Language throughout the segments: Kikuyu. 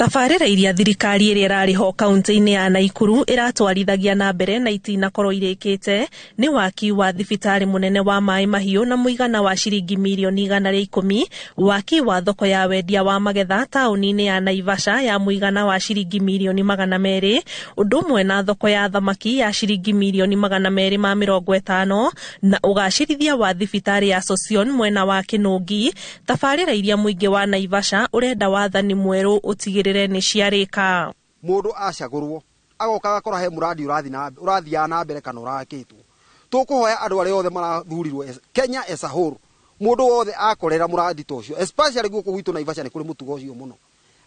Tabarĩra iria thirikari ĩrĩa ĩrarĩ ho kaunti-inĩ ya Naikuru ĩratwarithagia na mbere na itinakorwo irĩkĩte nĩ waki wa thibitarĩ mũnene wa Maĩ Mahiũ na mũigana wa ciringi mirioni 110, waki wa thoko ya wendia wa magetha taũni-inĩ ya Naivasha ya mũigana wa ciringi mirioni 200, ũndũ ũmwe na thoko ya thamaki ya ciringi mirioni 250, na ũgacĩrithia wa thibitarĩ ya Sossion mwena wa Kĩnũngi. Tabarĩra iria mũingĩ wa Naivasha ũrenda wathani mwerũ ũtigĩrĩre nĩ ciarĩka. Mũndũ acagũrwo agoka agakora he mũradi ũrathiaga na mbere kana ũrakĩtwo. Tũkũhoya andũ arĩa othe marathurirwo Kenya as a whole, mũndũ wothe akorera mũradi ta ũcio, especially gũkũ gwitũ Naivasha nĩ kũrĩ mũtugo ũcio mũno,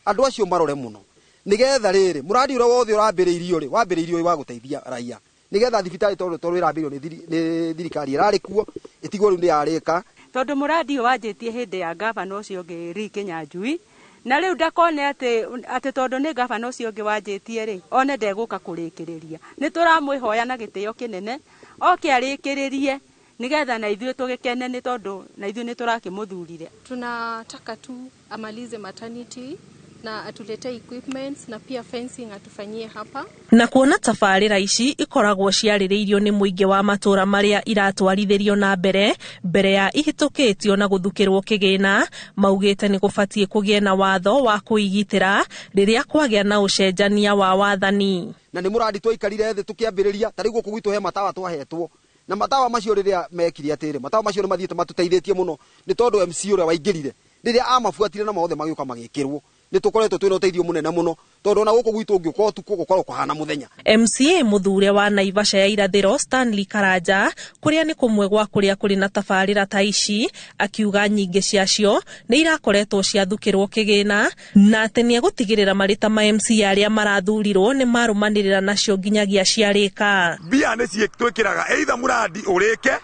andũ acio marore mũno nĩgetha rĩrĩ mũradi ũrĩa wothe ũrambĩrĩirio rĩ, wambĩrĩirio wĩ wa gũteithia raia, nĩgetha thibitarĩ tondũ ĩrambĩrĩirio nĩ thirikari ĩrarĩ kuo ĩtigwo rĩu nĩ yarĩka. Tondũ mũradi ũyũ wanjĩtie hĩndĩ ya gavana ũcio ũngĩ Lee Kinyanjui, na rĩu ndakone atĩ tondũ nĩ gavana ũcio ũngĩ wanjĩtie rĩ, one ndegũka kũrĩkĩrĩria. Nĩ tũramwĩhoya na gĩtĩo kĩnene oke arĩkĩrĩrie nĩgetha na ithuĩ tũgĩkene, nĩ tondũ na ithuĩ nĩ tũrakĩmũthurire. Tunataka tu amalize maternity na atuletee equipments na pia fencing atufanyie hapa. Na kuona tabarĩra ici ikoragwo ciarĩrĩirio nĩ mũingĩ wa matũra marĩa iratwarithĩrio na mbere mbere ya ihĩtũkĩtio na gũthukĩrwo kĩgĩna, maugĩte nĩ gũbatiĩ kũgĩe na watho wa kũigitĩra rĩrĩa kwagĩa na ũcenjania wa wathani. Na nĩ mũradi twaikarire thĩ tũkĩambĩrĩria, ta rĩu gũkũ gwitũ he matawa twahetwo, na matawa macio rĩrĩa mekire atĩrĩ, matawa macio nĩ mathiĩte matũteithĩtie mũno, nĩ tondũ MC ũrĩa waingĩrire rĩrĩa amabuatire na mothe magĩũka magĩkĩrwo, nĩ tũkoretwo twĩna ũteithio mũnene mũno, tondũ ona gũkũ gwitũ ũngĩũka ũtukũ gũkorwo kũhana mũthenya. MCA mũthure wa Naivasha ya irathĩro Stanley Karanja, kũrĩa nĩ kũmwe gwa kũrĩa kũrĩ na tabarĩra ta ici, akiuga nyingĩ ciacio nĩ irakoretwo ciathukĩrwo kĩgĩna, na atĩ nĩ egũtigĩrĩra marĩ ta ma MCA arĩa marathurirwo nĩ marũmanĩrĩra nacio nginyagia ciarĩka. Mbia nĩ ciĩtwĩkĩraga either mũradi ũrĩke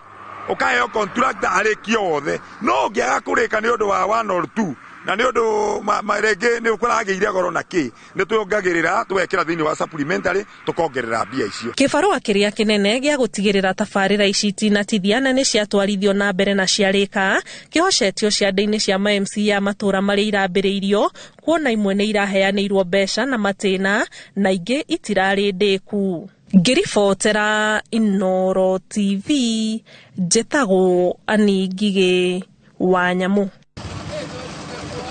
ũkaheo contractor arĩkie wothe, no ũngĩaga kũrĩka nĩ ũndũ wa 1 or 2 na nĩ ũndũ rĩngĩ nĩ ũkũragĩire goro na kĩ, nĩ twongagĩrĩra tũgekĩra thĩinĩ wa supplementary tũkongerera mbia icio. Kĩbarũa kĩrĩa kĩnene gĩa gũtigĩrĩra tabarĩra ici itinatithia na nĩ ciatwarithio na mbere na ciarĩka kĩhocetio ciande-inĩ cia ma MC ya matũra marĩa irambĩrĩirio, kuona imwe nĩ iraheanĩirwo mbeca na matĩna na ingĩ itirarĩ ndĩku. Ngĩribotera Inooro TV, njĩtagwo Annie Ngigĩ wa Nyamũ.